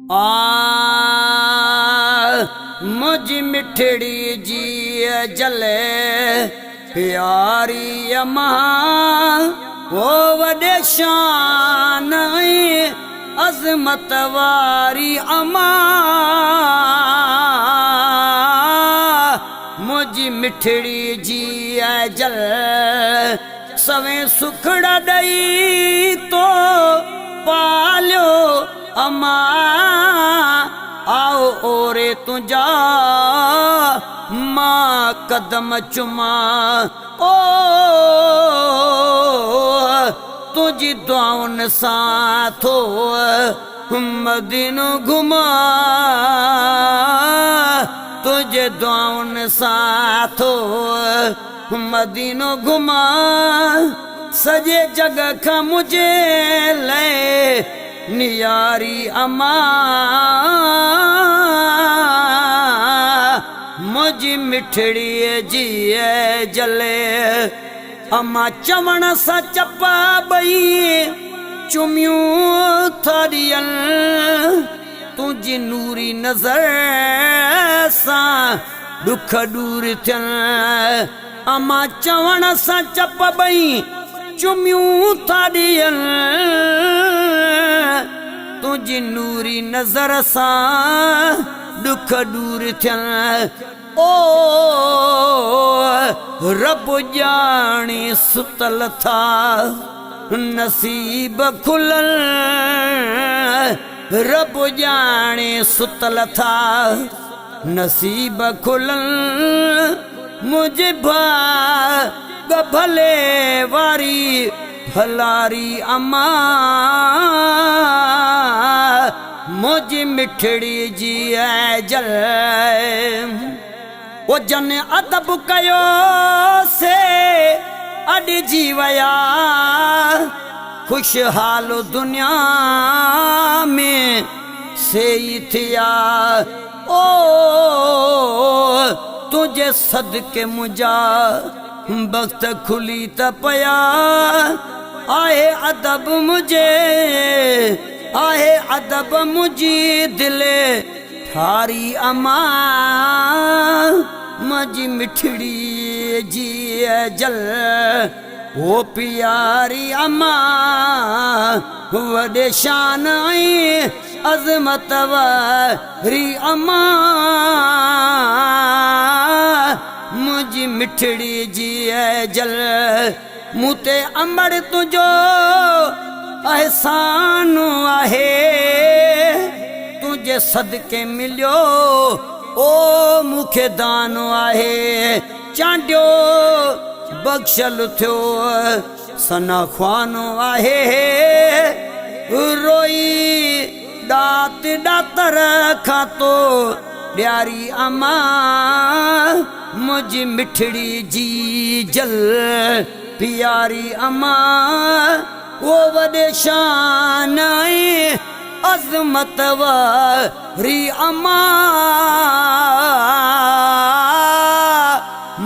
آ منهنجي مٺڙي جي جلي پياري امان او وڏي شان ۽ عظمت واري امان منهنجي مٺڙي جي جل سوين سکڙا ڏئي تو پاليو اما آء اوري تنهنجا مان قدم چمان او تنهنجي دعائن سان ٿو مدينو گهمان تنهنجي دعائن سان ٿو مدينو گهمان سڄي جڳ کان منهنجي لئه نياري امان منهنجي مٺڙي جي جلي امان چوڻ سان چپا ٻئي چميون ٿا ڏين تنهنجي نوري نظر سان ڏک ڏور ٿين امان چوڻ سان چپ ٻئي چميون ٿا ڏين تنهنجي نوري نظر سان ڏک ڏور ٿين او رب ڄاڻي ستل ٿا نصيب کلن رب ڄاڻي ستل ٿا نصيب کلن منهنجي ڀاڳ ڀلي واري ڀلاري امان منهنجي مٺڙي جي جل او جن ادب ڪيو سي اڏجي ويا خوشحال دنيا ۾ سي ئي ٿيا او تنهنجي صدقي منهنجا بخت کلي ته پيا آهي ادب منهنجي آهي ادب منهنجي دل ٺاري امان منهنجي مٺڙي جي جل او پياري امان وڏي شان ۽ عظمت واري امان منهنجي مٺڙي جي جل مون تي امڙ تنهنجو احسان آهي تنهنجي صدقي مليو او مون کي دان آهي چانڊيو بخشل ٿيو ثنا خوان آهي روئي ڏات ڏاتر کان تو ڏياري امان منهنجي مٺڙي جي جل پياري امان او وڏي شان ۽ عظمت واري امان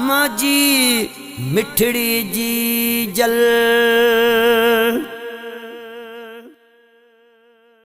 منهنجي مٺڙي جي جل.